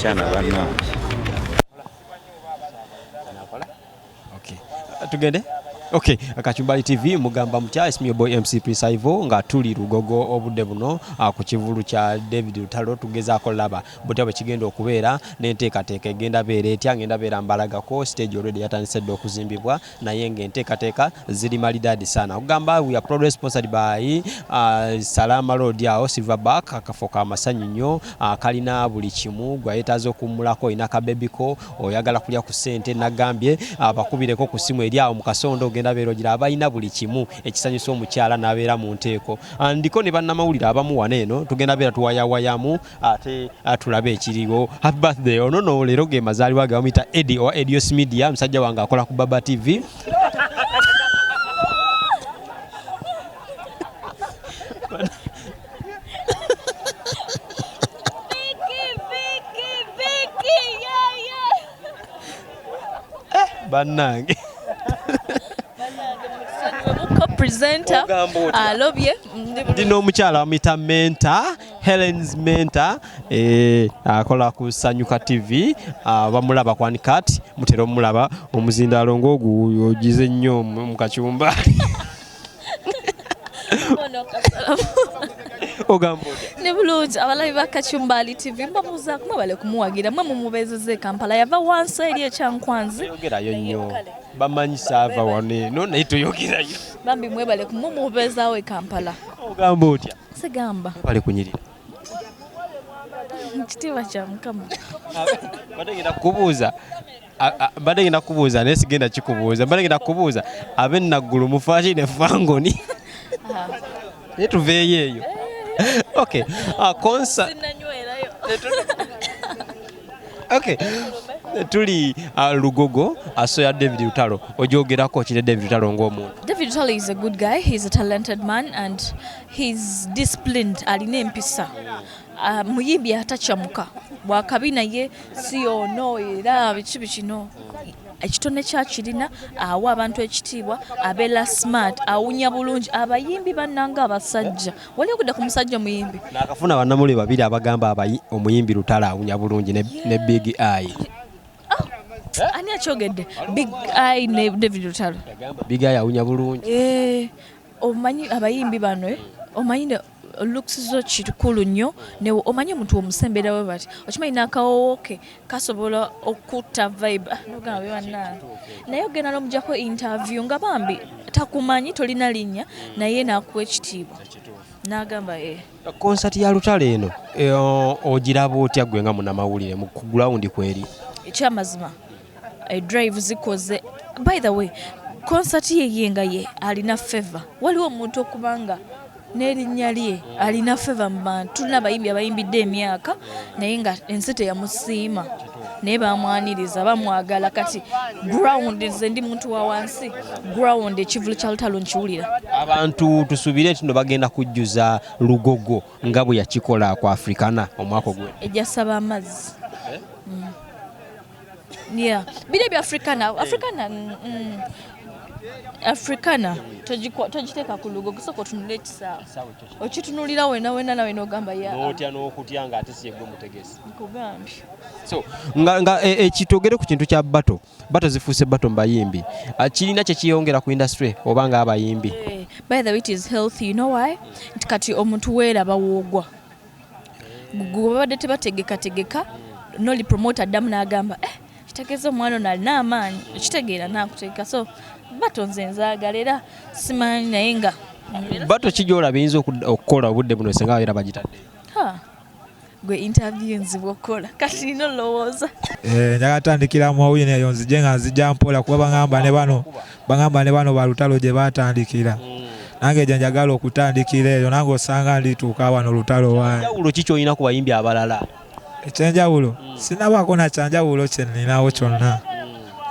Kyana bannange. Okay. Tugende? Okay, Kachumbali TV mugamba mutya, it's me your boy MC Prince Ivo nga tuli Lugogo obudde buno ku kivulu kya David Lutalo tugezaako laba butya bwe kigenda okubeera n'enteekateeka egenda beera etya ngenda beera mbalagako stage already yatandise dda okuzimbibwa naye ng'enteekateeka ziri malidaadi sana okugamba we are proudly sponsored by Salama Road awo Silverback akafo ka masanyu nnyo kalina buli kimu gwe yeetaaze okuwummulako olina kabebiko oyagala kulya ku ssente nagambye abakubireko ku ssimu eri awo mu kasondo ogenda beera ogira abalina buli kimu ekisanyusa omukyala n'abeera mu nteeko. Ndiko ne bannamawulire abamu wano eno tugenda beera tuwayawayamu ate tulabe ekiriwo. Happy birthday ono no leero ge mazaalibwa ge bamuyita Eddie owa Edios Media musajja wange akola ku Baba TV. Bannange alobye ndi n'omukyala bamuyita Menta Helen's Menta akola ku Sanyuka TV, bamulaba ku Uncut, mutera omulaba omuzindaalo ng'ogu ogize nnyo mu kacumba. Ogamba otya? Ndi bulungi. Abalabi ba Kachumbali TV mbabuuzaako mwebale kumuwagira, mwe mumubeezezza e Kampala, yava wansi eri ekyankwanzi. Toyogerayo nnyo, bamanyi saava wano eno naye toyogerayo. Bambi mwebale kumumubeezaawo e Kampala. Ogamba otya? Sigamba. Mwebale kunyirira. Kitiibwa kya Mukama. Mbadde ngenda kukubuuza mbadde ngenda kukubuuza naye sigenda kikubuuza, mbadde ngenda kukubuuza ab'e Naggulu mufaaki ne Fangoni naye tuveeyo eyo. Okay, Sinnanywerayo. Okay, tuli Lugogo asoya David Lutalo, ogyogerako ki ne David Lutalo ng'omuntu? David Lutalo is a good guy, he's a talented man and he's disciplined, alina empisa. Muyimbi atakyamuka bwakabi naye si ono era biki bikino ekitone kyakirina, awa abantu ekitiibwa, abeera smart, awunya bulungi. Abayimbi bannanga abasajja, wali okudda ku musajja omuyimbi nakafuna bannamuli babiri abagamba omuyimbi Lutalo awunya bulungi ne Big Eye. Ani akyogedde? Big Eye ne David Lutalo. Yagamba Big Eye awunya bulungi. Omanyi abayimbi bano, omanyi looks zo kikulu nnyo, ne omanyi omuntu omusembera we bati okimanyi n'akawowo ke kasobola okutta vibe. Nogamba bannange, naye ogenda n'omuggyako interview nga bambi takumanyi, tolina linnya, naye n'akuwa ekitiibwa n'agamba Concert ya Lutalo eno ogiraba otya gwe nga munnamawulire mu ku ground kweri? Ekyamazima drive zikoze. By the way, concert ye ye nga ye alina favor. Waliwo omuntu okubanga n'erinnya lye alina favor mu bantu. Tulina abayimbi abayimbidde emyaka naye nga ensi teyamusiima, naye bamwaniriza, bamwagala. Kati ground, nze ndi muntu wa wansi, ground ekivulu kya Lutalo nkiwulira. Abantu tusuubire nti no bagenda kujjuza Lugogo nga bwe yakikola ku Africana omwaka ogw'edda. Ejja saba amazzi. Yeah. Biri ebya Africana, Africana, Africana togiteeka ku Lugogo, sooka otunule ekisaawe. Okitunulira wena wena nawe n'ogamba ya. N'otya n'okutya ng'ate si yegwe mutegesi. Nkugambye. So, nga kitwogere ku kintu kya battle. Battle zifuuse battle mu bayimbi. Kirina kye kiyongera ku industry oba ng'abayimbi? By the way, it is healthy, you know why? Nti kati omuntu weeraba woogwa. Gwe babadde tebategekategeka, noli promoter addamu n'agamba, kitegeeza omwana ono alina amaanyi, okitegeera n'akutegeka. So battle nze nzaagala era simanyi naye nga Battle ki gy'olaba eyinza okukola obudde buno singa babeera bagitaddeyo? Gwe interview nzibu okukola kati nina olowooza. Njagala tandikira mu owino eyo nzije nga nzija mpola kuba bangamba ne bano ba Lutalo gye baatandikira. Nange gye njagala okutandikira eyo, nange osanga ndituuka wano Lutalo wange. Ekyenjawulo ki ky'olina ku bayimbi abalala? Ekyenjawulo sinabaako na kyanjawulo kye nninawo kyonna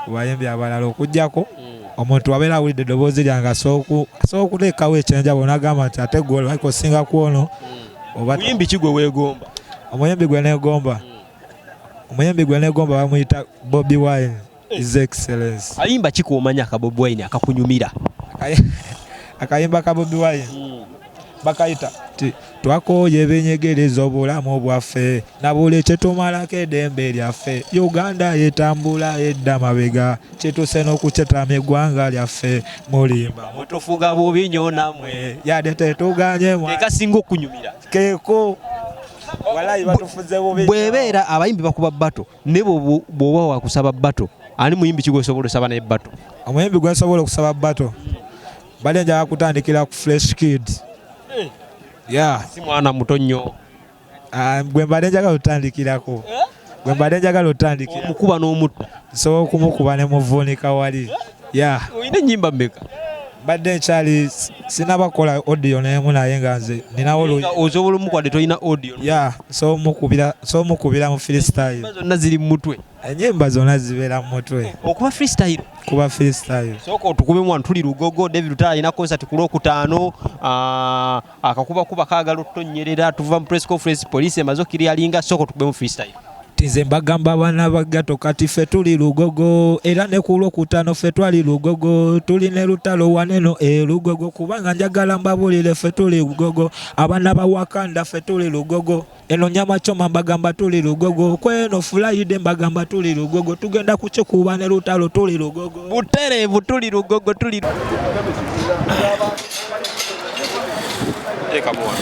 ku bayimbi abalala, okuggyako omuntu abeera awulidde eddoboozi lyange asobola okuteekawo ekyenjawulo n'agamba nti ate gwe olabika osinga ku ono. Oba Muyimbi ki gwe weegomba? Omuyimbi gwe neegomba, omuyimbi gwe neegomba bamuyita Bobi Wine, His Excellence. Kayimba ki k'omanyi aka Bobi Wine akakunyumira? Akayimba ka Bobi Wine. Bakayita ti twakooye ebinyigirizza obulamu bwaffe na buli kyetumalako eddembe lyaffe. Uganda yetambula edda mabega, kituse n'okukyetamya eggwanga lyaffe. Mulimba mutufuga bubi nnyo nammwe, yadde tetuganye mwa. Kekasinga okunyumira. Keeko walayi batufuze bubi. Bwebeera abayimbi bakuba battle, ne bw'oba wakusaba battle, ani muyimbi ki gw'osobola osaba naye battle? Omuyimbi gwe nsobola okusaba battle, bali njagala kutandikira ku Fresh Kid. Yeah. Si mwana muto nnyo. Gwe mbadde njagala otandikirako. Gwe mbadde njagala otandikira. Omukuba n'omutta. Nsobola okumukuba ne muvuunika wali. Yeah. Olina ennyimba mmeka? Mbadde nkyali sinaba kukola audio n'emu, naye nga nze ninawo Nga osobola omukwadde tolina audio? Yeah, nsobola omukubira mu freestyle. Ennyimba zonna ziri mu mutwe? Ennyimba zonna zibeera mu mutwe. Okuba freestyle? Kuba freestyle. Sooka otukubemu wano, tuli Lugogo, David Lutalo alina concert ku Lwokutaano, akakubakuba kaagala otutonnyerera, tuva mu press conference, poliisi emaze okukiryalinga, sooka otukubemu freestyle. Nze mbagamba abaana ba ghetto, kati ffe tuli Lugogo, era ne ku Lwokutaano ffe twali Lugogo, tuli ne Lutalo waneno e Lugogo, kubanga njagala mbabulire ffe tuli Lugogo, abaana ba Wakanda ffe tuli Lugogo, eno nyama choma mbagamba tuli Lugogo, kweno Friday mbagamba tuli Lugogo, tugenda kukikuba ne Lutalo, tuli Lugogo. Butereevu, tuli Lugogo, tuli teekamu wano.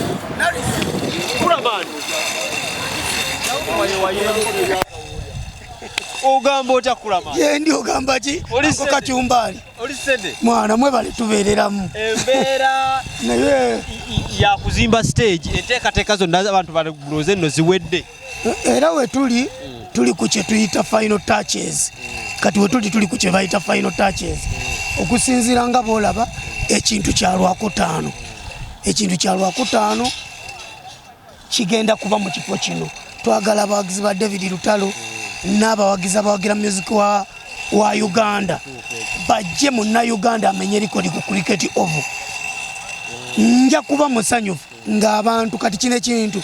Kulamani. Ogamba otya Kulamani? Yendi, ogamba ki? Oli Ako sente. Kacumbali. Oli sente. Mwana mwebale tubeereramu. Embeera Naye ya kuzimba stage, enteekateeka zonna abantu balowooze nno ziwedde. Era wetuli tuli ku kye tuyita final touches. Kati wetuli tuli ku kye bayita final touches. Okusinziira nga bw'olaba ekintu kya Lwakutaano, ekintu kya Lwakutaano kigenda kuba mu kifo kino. Twagala abawagizi ba David Lutalo n'abawagizi abawagira music wa Uganda bajje. Munnayuganda amenye likodi ku Cricket Oval, nja kuba musanyufu ng'abantu kati kino ekintu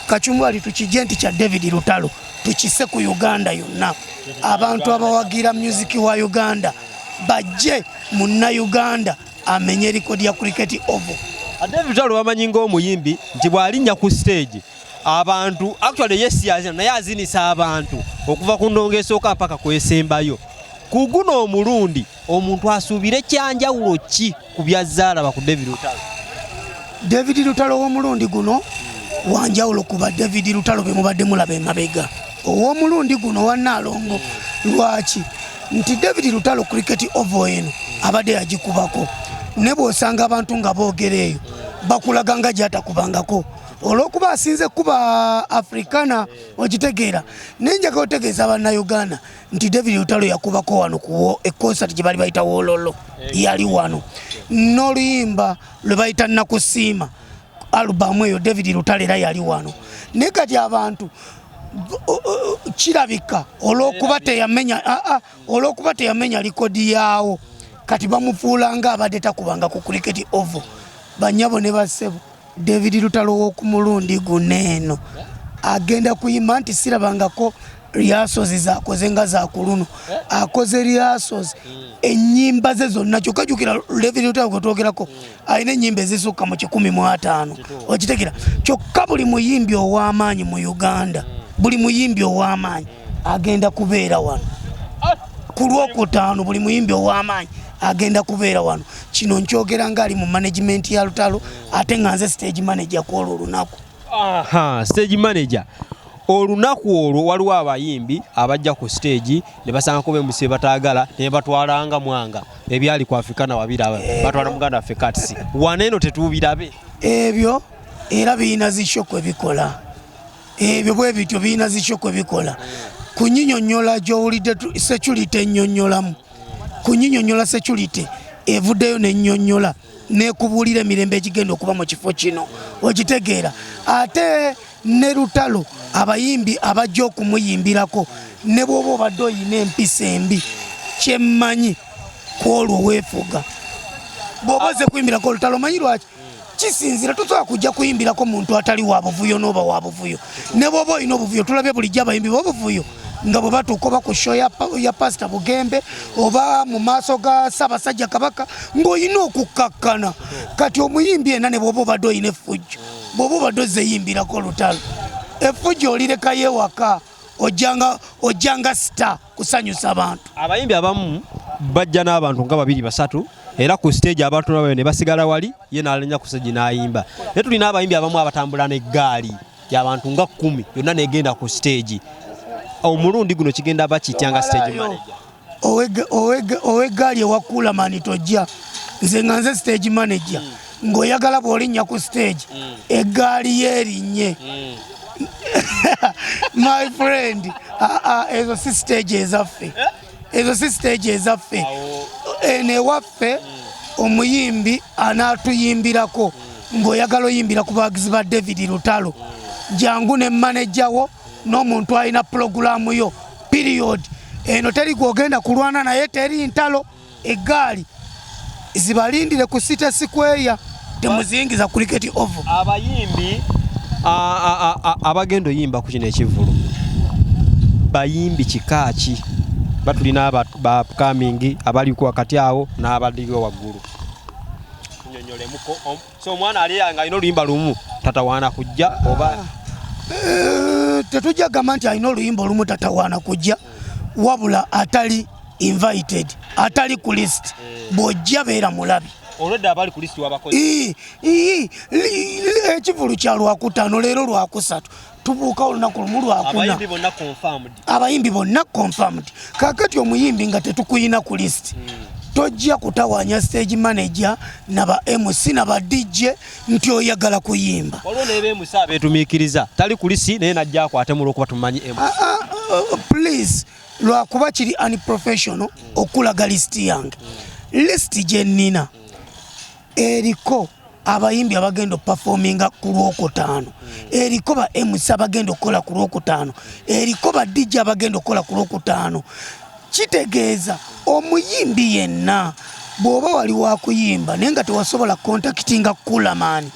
kacumbali tukijje nti kya David Lutalo, tukise ku Uganda yonna. Abantu abawagira music wa Uganda bajje, munnayuganda amenye likodi ya Cricket Oval. David Lutalo bamanyi ng'omuyimbi nti bw'alinnya ku stage abantu, actually ye si azina, naye azinisa abantu okuva ku ndongo esooka mpaka kwesembayo. Ku guno omulundi omuntu asuubire kyanjawulo ki ku byazaalaba ku David Lutalo? David Lutalo ow'omulundi guno wanjawulo kuba David Lutalo be mubadde mulaba emabega. Ow'omulundi guno wannaalongo, lwaki nti David Lutalo Cricket Oval eno abadde yagikubako, ne bw'osanga abantu nga boogera eyo bakulaga nga gyatakubangako olw'okuba asinze kuba Africana, okitegeera? Naye njagala otegeeza bannayuganda nti David Lutalo yakubako wano ku e concert gye bali bayita Wololo, yali wano n'oluyimba lwe bayita Nakusiima, alubamu eyo David Lutalo era yali wano. Naye kati abantu kirabika olw'okuba teyamenya olw'okuba teyamenya likodi yaawo, kati bamufuula nga abadde takubanga ku Cricket Oval. Banyabo ne bassebo, David Lutalo w'okumulundi guno eno agenda kuyima nti sirabangako rehearsals zakoze nga zakuluno akoze rehearsals ennyimba ze zonna. Kyokka jjukira David Lutalo gwe twogerako alina ennyimba ezisukka mu 150, okitegera? Kyokka buli muyimbi ow'amaanyi mu Uganda, buli muyimbi ow'amaanyi agenda kubeera wano ku Lwokutaano. Buli muyimbi ow'amaanyi agenda kubeera wano. Kino nkyogera ngaali mu management ya Lutalo, ate nga nze stage manager kwolwo olunaku. Aha, stage manager. Olunaku olwo waliwo abayimbi abajja ku stage ne basangako bemusi bataagala ne batwalanga mwanga. Ebyali ku Africana wabiraba, batwala muganda waffe Katsi. Wano eno tetuubirabe? Ebyo era birina zi show kwe bikola. Ebyo bwe bityo birina zi show kwe bikola. Kunyinyonnyola gy'owulidde security ennyonnyolamu, kunyinyonnyola security evuddeyo nennyonnyola nekubuulira emirembe egigenda okuba mu kifo kino, okitegeera? Ate ne Lutalo abayimbi abajja okumuyimbirako, ne bw'oba obadde oyina empisa embi, kyemmanyi ku olwo weefuga bw'oba ozze kuyimbirako Olutalo. Omanyi lwaki? Kisinzira, tosobola kujja kuyimbirako muntu atali wa buvuyo n'oba wa buvuyo. Ne bw'oba olina obuvuyo, tulabye bulijjo abayimbi b'obuvuyo Nga bwe batuuka oba ku show ya Pasita Bugembe oba mu maaso ga Ssaabasajja Kabaka, ng'olina okukkakkana. Kati omuyimbi yenna ne bw'oba obadde olina effujjo, bw'oba obadde ozzeeyimbirako Lutalo, effujjo olirekayo ewaka, ojjanga star kusanyusa abantu. Abayimbi abamu bajja n'abantu nga babiri basatu, era ku stage abantu nabo ne basigala wali, ye n'alinnya ku stage n'ayimba. Naye tulina abayimbi abamu abatambula n'eggaali y'abantu nga 10 yonna n'egenda ku stage. Omulundi guno kigenda bakitya nga stage manager? Ow'eggaali ewa Kulamani tojja, nze nga nze stage manager, ng'oyagala bw'olinnya ku stage eggaali yeerinnye. My friend, ezo si stage ezaffe, ezo si stage ezaffe. Eno ewaffe omuyimbi anaatuyimbirako, ng'oyagala oyimbira ku bawagizi ba David Lutalo, jangu ne manager wo n'omuntu alina pulogulaamu yo, period. Eno teri gwogenda kulwana naye, teri ntalo. Eggaali zibalindire ku City Square, temuziyingiza Cricket Oval. Abayimbi abagenda oyimba ku kino ekivvulu bayimbi kika ki? Batulina ba upcoming abali ku wakati awo n'abaliwo waggulu. Tunyonnyolemuko. So omwana ali nga alina oluyimba lumu tatawaana kujja oba? Tetujja gamba nti alina oluyimba olumu tatawaana kujja, wabula atali invited, atali ku list, bw'ojja beera mulabi. Olwedda abali ku list wabakozi. Ekivulu kya Lwakutaano, leero Lwakusatu, tubuuka olunaku lumu, Lwakuna. Abayimbi bonna confirmed. Abayimbi bonna confirmed. Kakati omuyimbi nga tetukuyina ku list, tojja kutawaanya stage manager naba MC naba DJ nti oyagala kuyimba. Waliwo n'aba MC abeetumiikiriza, tali ku list naye najja akwate olw'okuba tumanyi MC. Please, lwakuba kiri unprofessional okulaga list yange. List gye nnina eriko abayimbi abagenda okuperforminga ku Lwokutaano, eriko ba MC abagenda okukola ku Lwokutaano, eriko ba DJ abagenda okukola ku Lwokutaano. Kitegeeza omuyimbi yenna bw'oba wali wakuyimba naye nga tewasobola contactinga Kulamani,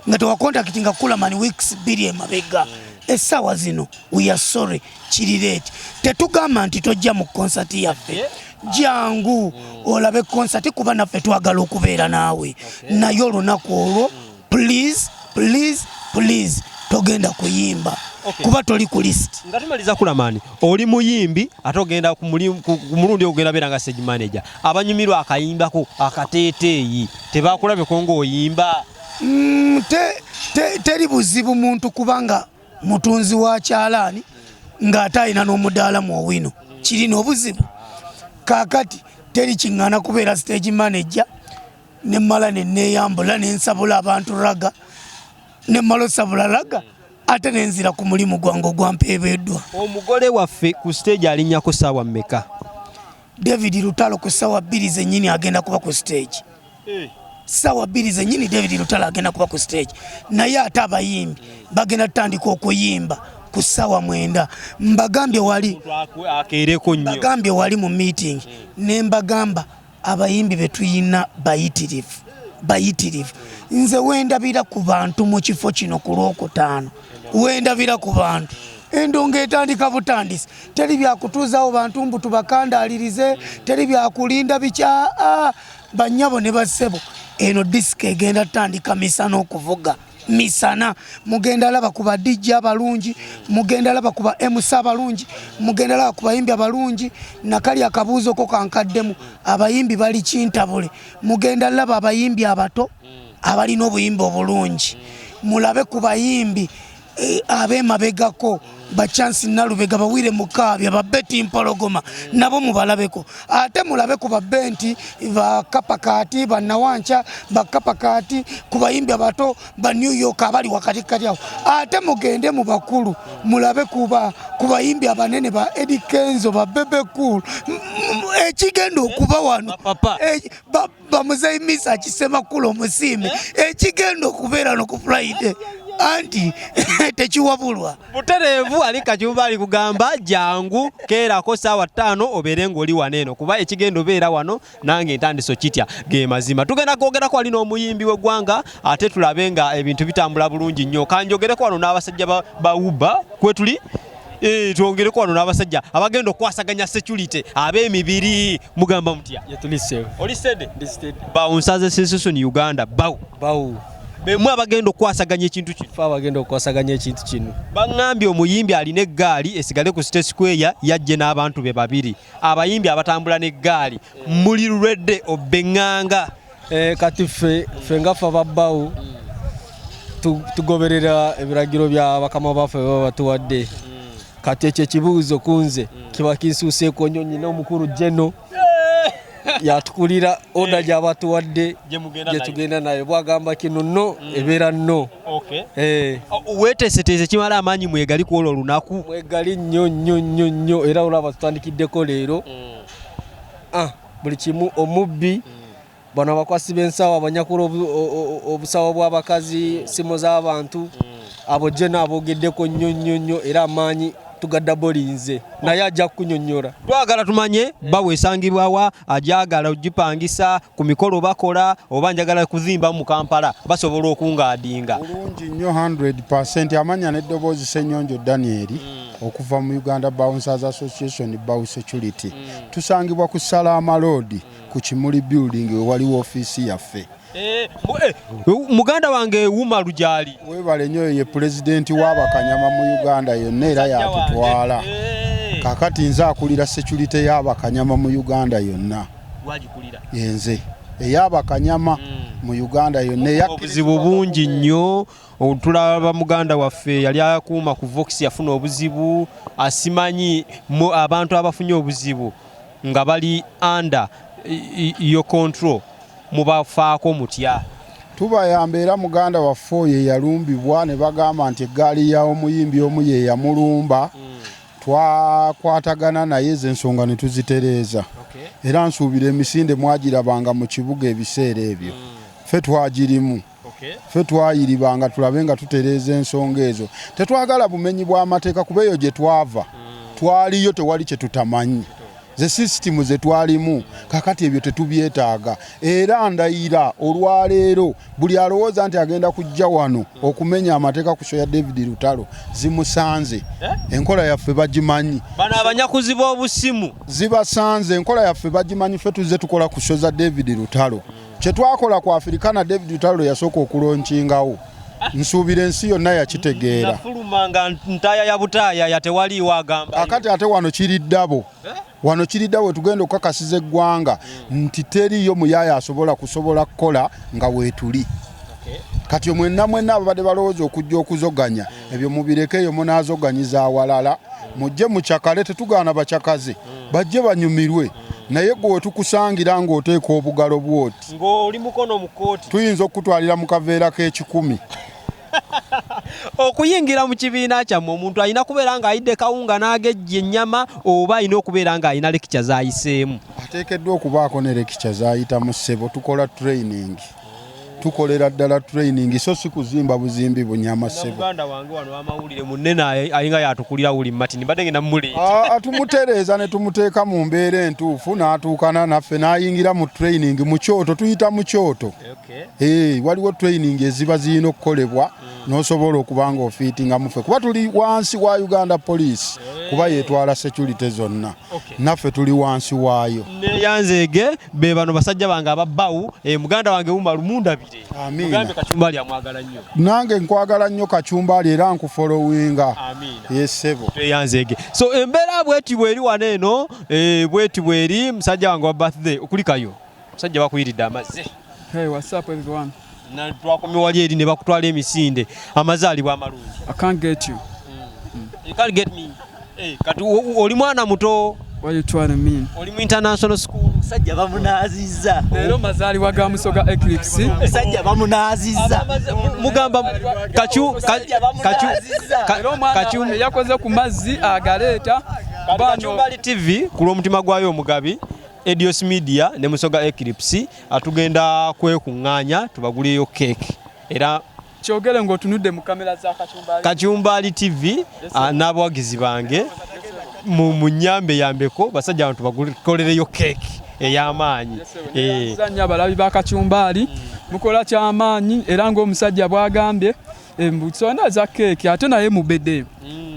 nga tewacontactinga Kulamani weeks 2 emabega, essaawa zino we are sorry, kiri late. Tetugamba nti tojja mu konsati yaffe, jangu olabe konsati kuba naffe twagala okubeera naawe, naye olunaku olwo please, please, please togenda kuyimba kuba toli ku list. Nga tumaliza, Kulamani, oli muyimbi ate ogenda ku mulundi ogenda beera nga stage manager. Abanyumirwa akayimbako akateeteeyi tebakulabeko ng'oyimba? Teri buzibu muntu kubanga mutunzi wa kyalaani ng'ate alina n'omudaala mu owino, kirina obuzibu? Kaakati teri kiŋŋaana kubeera stage manager nemmala neneeyambula nensabula abantu ragga, nemmala osabula ragga ate nenzira ku mulimu gwange ogwampeebeddwa. Omugole waffe ku stage alinnyako ssaawa mmeka? David Lutalo ku ssaawa 2 zennyini agenda kuba ku stage. Ssaawa 2 zennyini David Lutalo agenda kuba ku stage, naye ate abayimbi bagenda tutandika okuyimba ku ssaawa 9. Mbagambye wali Akeereko nnyo. Mbagambye wali mu meeting ne mbagamba abayimbi be tuyina bayitirivu, bayitirivu. Nze wendabira ku bantu mu kifo kino ku Lwokutaano, wendabira ku bantu endongo etandika butandisi. Teri byakutuuzawo bantu mbu tubakandaalirize, teri byakulinda bikya. Bannyabo ne bassebo, eno disiko egenda tutandika misana okuvuga misana. Mugenda laba ku ba DJ abalungi, mugenda laba ku ba MC abalungi, mugenda laba ku bayimbi abalungi. Nakali akabuuzo ko kankaddemu, abayimbi bali kintabule. Mugenda laba abayimbi abato abalina obuyimbi obulungi, mulabe ku bayimbi ab'emabegako, ba Chance Nalubega, bawire Mukaabya, ba Betty Mpologoma, nabo mubalabeko. Ate mulabe ku babenti bakapakaati, banawanca bakapakaati, ku bayimbi abato ba New York abali wakatikati awo. Ate mugende mu bakulu mulabe ku bayimbi abanene, ba Eddy Kenzo, ba Bebe Cool. Ekigenda okuba wano Papa. Bamuzeyi Misa Kisemakula omusiime, ekigenda okubeera no ku Friday anti tekiwabulwa. Butereevu ali Kacumba ali kugamba jangu keerako saawa 5 obeere ng'oli wano eno, kuba ekigenda obeera wano nange ntandise okitya ge mazima. Tugenda kwogerako ali n'omuyimbi w'eggwanga ate tulabe nga ebintu bitambula bulungi nnyo. Kanjogereko wano n'abasajja ba Uber kwetuli. Twongereko wano n'abasajja abagenda okukwasaganya security ab'emibiri. Mugamba mutya? Oli steady? Bouncers Association Uganda, BAU. BAU. Bemwe abagenda okukwasaganya ekintu kino. Fe abagenda okukwasaganya ekintu kino. Baŋŋambye omuyimbi alina eggaali esigale ku City Square, yajje n'abantu be babiri. Abayimbi abatambula n'eggaali muli lwedde obbeŋŋanga? Kati ffe nga ffe aba BAU tugoberera ebiragiro bya bakama baffe baba batuwadde. Kati ekyo ekibuuzo kunze kiba kinsuuseeko nnyo. Nyina omukulu Jeno yatukulira order gy'abatuwadde gyetugenda nayo. Bwagamba kino no, ebeera no. Weeteeseteese kimala amaanyi mwegali ku olwo olunaku? Mwegali nnyo nnyo nnyo nnyo, era olaba tutandikiddeko leero. Buli kimu omubbi, bano abakwasi b'ensawo abanyakula obusawo bw'abakazi, simu z'abantu, abo Jeno aboogeddeko nnyo nnyo nnyo, era amaanyi tugaddabolinze, naye ajja kukunyonnyola. Twagala tumanye BAU esangibwawa, ajagala ogipangisa ku mikolo bakola, oba njagala kuzimba mu Kampala, basobola okungaadinga? Bulungi nnyo, 100%. Amanya n'eddoboozi Ssenyonjo Daniel okuva mu Uganda Bouncers Association, BAU Security. Tusangibwa ku Salama Road ku Kimuli Building, we waliwo ofiisi yaffe. Muganda wange Wumalu gyali. Weebale nnyo, ye pulezidenti w'abakanyama mu Uganda yonna era yatutwala. Kakati nze akulira security y'abakanyama mu Uganda yonna. Yenze ey'abakanyama mu Uganda yonna. Obuzibu bungi nnyo. Tulaba muganda waffe yali akuuma ku Vox yafuna obuzibu. Asimanyi abantu abafunye obuzibu nga bali under your control, mubafaako mutya? Tubayamba, era muganda waffe oyo eyalumbibwa ne bagamba nti eggaali ya omuyimbi omu ye yamulumba, twakwatagana naye ezo ensonga ne tuzitereeza. Era nsuubira emisinde mwagirabanga mu kibuga ebiseera ebyo, ffe twagirimu, ffe twayiribanga tulabe nga tutereeza ensonga ezo. Tetwagala bumenyi bw'amateeka, kuba eyo gye twava twaliyo, tewali kye tutamanyi, ze sisitimu ze twalimu. Kakati ebyo tetubyetaaga, era ndayira olwaleero buli alowooza nti agenda kujja wano okumenya amateeka ku show ya David Lutalo, zimusanze. Enkola yaffe bagimanyi. Bano abanyakuzi b'obusimu. Zibasanze, enkola yaffe bagimanyi. Ffe tuzze tukola ku show za David Lutalo. Kyetwakola ku Africana, David Lutalo yasooka okulaunchingawo, nsuubira ensi yonna yakitegeera. Nafuluma nga ntaaya ya butaaya ya tewaliiwo agamba. Akati ate wano kiri ddabo, wano kiri ddabo, tugenda okukakasiza eggwanga nti teriyo muyaaya asobola kusobola kukola nga weetuli. Kati mwenna mwenna ababadde balowooza okujja okuzoganya, ebyo mubirekeeyo, munaazoganyiza awalala. Mujje mucakale, tetugaana bacakaze, bajje banyumirwe, naye gwe wetukusangira ng'oteeka obugalo bwoti ng'oli mukono mu kooti, tuyinza okukutwalira mu kaveera k'ekikumi. Okuyingira mu kibiina kyammwe, omuntu alina kubeera ng'ayidde kawunga n'agejja ennyama, oba alina okubeera ng'alina lecture z'ayiseemu? Ateekeddwa okubaako ne lecture z'ayitamu, ssebo. Tukola training, tukolera ddala training, so si kuzimba buzimbi bunyama, ssebo. Muganda wange wano amawulire munene alinga yatukulira wuli Martin, mbadde ngenda mumuleeta. Ah, tumutereeza ne tumuteeka mu mbeera entuufu n'atuukana naffe n'ayingira mu training mu kyoto, tuyita mu kyoto. Waliwo training eziba zirina okukolebwa n'osobola okuba nga ofiitinga muffe, kuba tuli wansi wa Uganda Police, kuba yetwala security zonna, naffe tuli wansi waayo. Neyanzeege be bano basajja bange ababbawu. Muganda wange Umaru, mundabire. Amiina. Mugambe Kacumbali amwagala nnyo. Nange nkwagala nnyo Kacumbali, era nkufollowinga. Amiina. Yesebo. Tweyanzeege. So embeera bweti bweri wano eno, bweti bweri. Musajja wange wa birthday, okulikayo musajja bakuyiridde amazzi. Hey, what's up, everyone? Na twakomye wali eri ne bakutwala emisinde, amazaalibwa amalungi. I can't get you. You can't get me. Kati oli mwana muto. What you trying to mean? Oli mu international school. Musajja bamunaazizza. Leero mazaalibwa ga Musoga Eclipse. Musajja bamunaazizza. Mugamba kacu kacu Era omwana kacu eyakoze ku mazzi agaleeta bano. Kacumbali TV ku lw'omutima gwayo omugabi, Edios Media ne Musoga Eclipse, atugenda kwekuŋŋaanya tubagulireyo keeki era Kyogere ng'otunudde mu kamera za Kacumbali. Kacumbali TV, n'abawagizi bange mu munyambe yambeko basajja bantu bagukolereyo keeki ey'amaanyi. Nnyo abalabi ba Kacumbali, mukola kyamaanyi, era ng'omusajja bw'agambye, embusonda za keeki ate naye mubedde.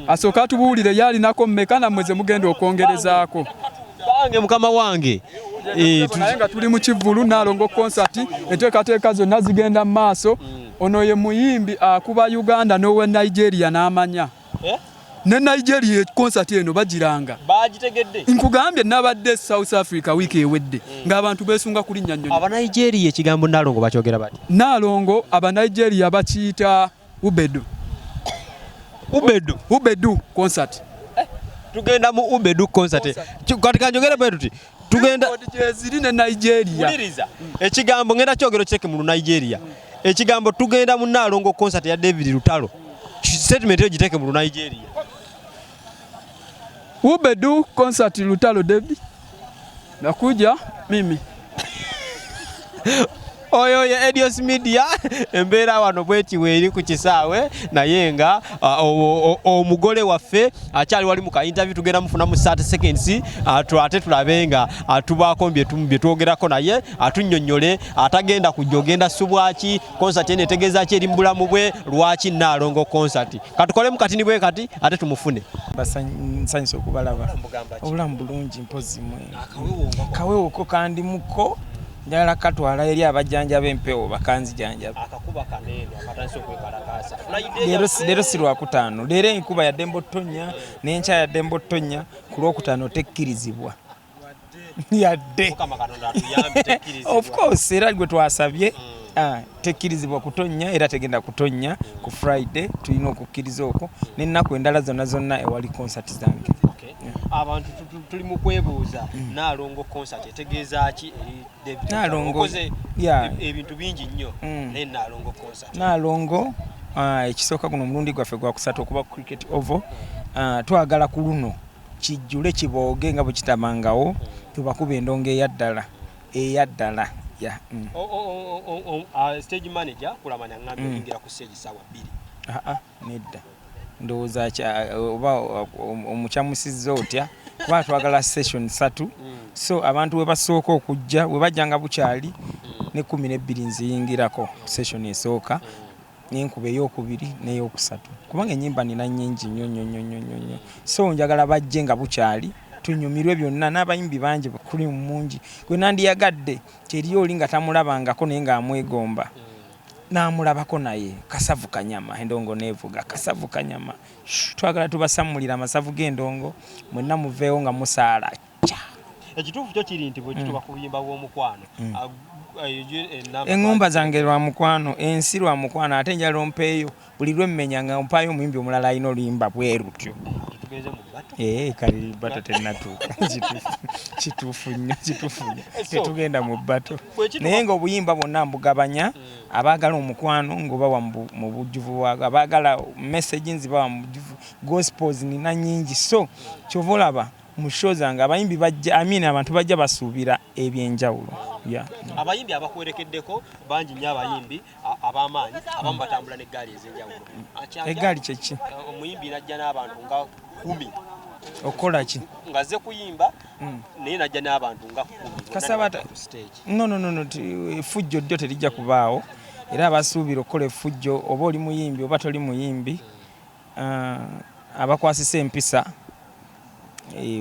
Asooka atubuulire ye alinako mmeka nammwe ze mugenda okwongerezaako. Bange mukama wange. Naye nga tuli mu kivvulu Nnaalongo concert, enteekateeka zonna zigenda mu maaso. Ono ye muyimbi akuba Uganda n'owe Nigeria n'amanya. Ne Nigeria concert eno bagiranga. Bagitegedde. Nkugambye nabadde South Africa wiiki ewedde ng'abantu beesunga kulinnya nnyonyi. Aba Nigeria ekigambo Nnaalongo bakyogera bati. Nnaalongo aba Nigeria bakiyita Ubedu. Ubedu. Ubedu concert. Tugenda mu Ubedu concert. Kati kanjogere bwe tuti. Tugenda gyeziri ne Nigeria. Wuliriza. Ekigambo ngenda kyogero kireke mu Nigeria. Ekigambo tugenda mu Nnaalongo concert ya David Lutalo. Statement eyo giteeke mu Nigeria. Ubedu concert Lutalo David. Nakuja mimi. Oyo ye Edios Media, embeera wano bweti weeri ku kisaawe, naye nga omugole waffe akyali wali mu ka interview, tugenda mufuna mu 30 seconds, ate tulabe nga tubaako bye twogerako naye atunnyonnyole atagenda kujja ogenda subwaki, concert eno etegeeza ki eri mu bulamu bwe, lwaki Nnaalongo concert. Katukolemu katini bwe kati ate tumufune. Nsanyusa okubalaba. Obulamu bulungi mpozzi mwe. Kawewo ko kandi muko. Njagala katwala eri abajjanjaba empewo bakanzijanjaba. Akakuba kaneeno akatandise okwekalakaasa. Leero si lwakutaano. Leero enkuba yaddembe ottonya n'enkya yaddembe ottonya, ku lwokutaano tekkirizibwa. Yadde. Mukama Katonda atuyambe tekkirizibwa. Of course, era gwe twasabye, tekkirizibwa kutonnya era tegenda kutonnya ku Friday, tulina okukkiriza okwo n'ennaku endala zonna zonna ewali concert zange. Abantu tuli mu kwebuuza Nnaalongo concert etegeeza ki eri David? Nnaalongo, Okoze yeah. ebintu bingi nnyo, naye Nnaalongo concert. Nnaalongo, ekisooka guno omulundi gwaffe gwa kusatu okuba ku Cricket Oval. Twagala ku luno kijjule kibooge nga bwe kitabangawo, tubakuba endongo eyaddala, eyaddala. Yeah. Stage manager kulamanya ngambye oyingira ku stage ssaawa bbiri. Nedda. Ndowooza oba omukyamusizza otya, kuba twagala session 3. So abantu we basooka okujja, we bajja nga bukyali, ne 12 nziyingirako session esooka, n'enkuba ey'okubiri n'ey'okusatu, kubanga ennyimba nina nnyingi nnyo nnyo nnyo nnyo nnyo nnyo. So njagala bajje nga bukyali, tunyumirwe byonna, n'abayimbi bangi, cream mungi. Gwe nandiyagadde teri oli nga tamulabangako naye ng'amwegomba, n'amulabako naye kasavu kanyama, endongo neevuga kasavu kanyama. Twagala tubasammulire amasavu g'endongo, mwenna muveewo nga musaala. Ekituufu kyo kiri nti bwe kituuka ku buyimba bw'omukwano, eŋŋumba zange lwa mukwano, ensi lwa mukwano, ate njala ompeeyo buli lwe mmenya nga mpaayo omuyimbi omulala alina oluyimba bwe lutyo. Kale bato tennatuuka. Kituufu nnyo, kituufu nnyo. Tetugenda mu bato. Naye ng'obuyimba bwonna mbugabanya, abaagala omukwano ng'obawa mu bujjuvu bwagwo, abaagala message nzibawa mu bujjuvu, gospels nina nnyingi. So ky'ova olaba mu show zange abayimbi bajja, I mean abantu bajja basuubira ebyenjawulo. Yeah. Abayimbi abakwerekeddeko bangi nnyo, abayimbi ab'amaanyi abamu batambula n'eggaali ez'enjawulo. Eggaali kye ki? Omuyimbi n'ajja n'abantu nga 10. Okola ki? Ng'azze kuyimba, naye n'ajja n'abantu nga 10. Kasabata. No, no, no, no, effujjo ddyo terijja kubaawo. Era abasuubira okukola effujjo, oba oli muyimbi oba toli muyimbi, abakwasisa empisa,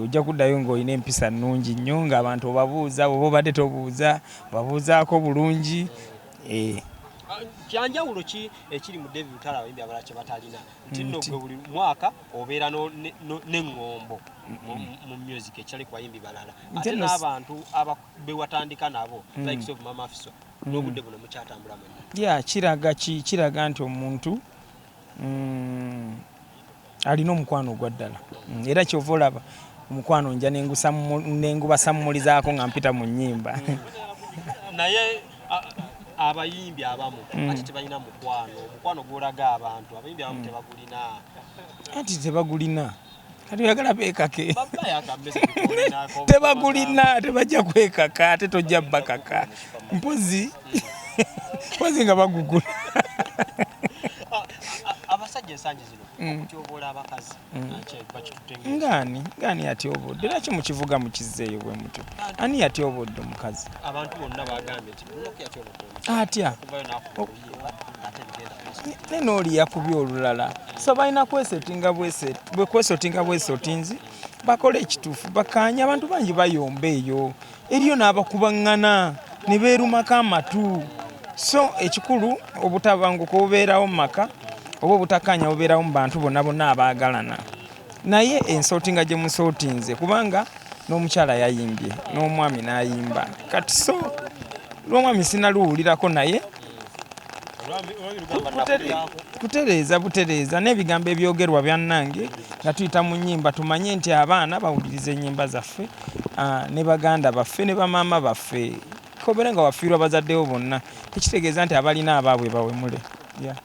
ojja kuddayo ng'olina empisa nnungi nnyo, ng'abantu obabuuza, oba obadde tobuuza, obabuuzaako bulungi. Kyanjawulo ki ekiri mu David Lutalo abayimbi abalala kye batalina? Nti nno gwe buli mwaka obeera n'eŋŋombo mu music ekitali ku bayimbi balala. Ate n'abantu be watandika nabo, likes of Mama Afiswa, n'obudde buno mukyatambula mwenna. Yeah, kiraga nti omuntu alina omukwano ogwa ddala. Era ky'ova olaba omukwano nja nengubasammulizaako nga mpita mu nnyimba. Naye abayimbi abamu ate tebalina mukwano, omukwano gw'olaga abantu, abayimbi abamu tebagulina. Anti tebagulina. Kati oyagala beekake. Tebagulina, tebajja kwekaka, ate tojja bakaka. Mpozi nga bagugula. Abasajja ensangi zino okutyoboola abakazi bakitutte nga Ngaani ngaani yatyobodde? Lwaki mukivuga mukizzeeyo bwe mutyo? Ani yatyobodde omukazi? Abantu bonna bagambye nti Bruno K yatyobodde omukazi. Atya? Okuvayo n'akuba oluyimba ate bigenda maaso. Ne n'oli yakubye olulala, so balina kwesetinga bwekwesotinga bwesotinzi, bakole ekituufu, bakanye. Abantu bangi bayomba eyo, eriyo n'abakubaŋŋana ne beerumako amatu. So ekikulu, obutabanguko bubeerawo mu maka oba obutakkaanya bubeerawo mu bantu bonna bonna abaagalana, naye ensootinga gye musootinze, kubanga n'omukyala yayimbye n'omwami n'ayimba. Kati so lw'omwami sinaluwulirako, naye kutereeza butereeza n'ebigambo ebyogerwa byannange nga tuyita mu nnyimba. Tumanye nti abaana bawuliriza ennyimba zaffe, ne baganda baffe ne bamaama baffe. Kobeere nga wafiirwa bazaddewo bonna, tekitegeeza nti abalina abaabwe bawemule. Yeah.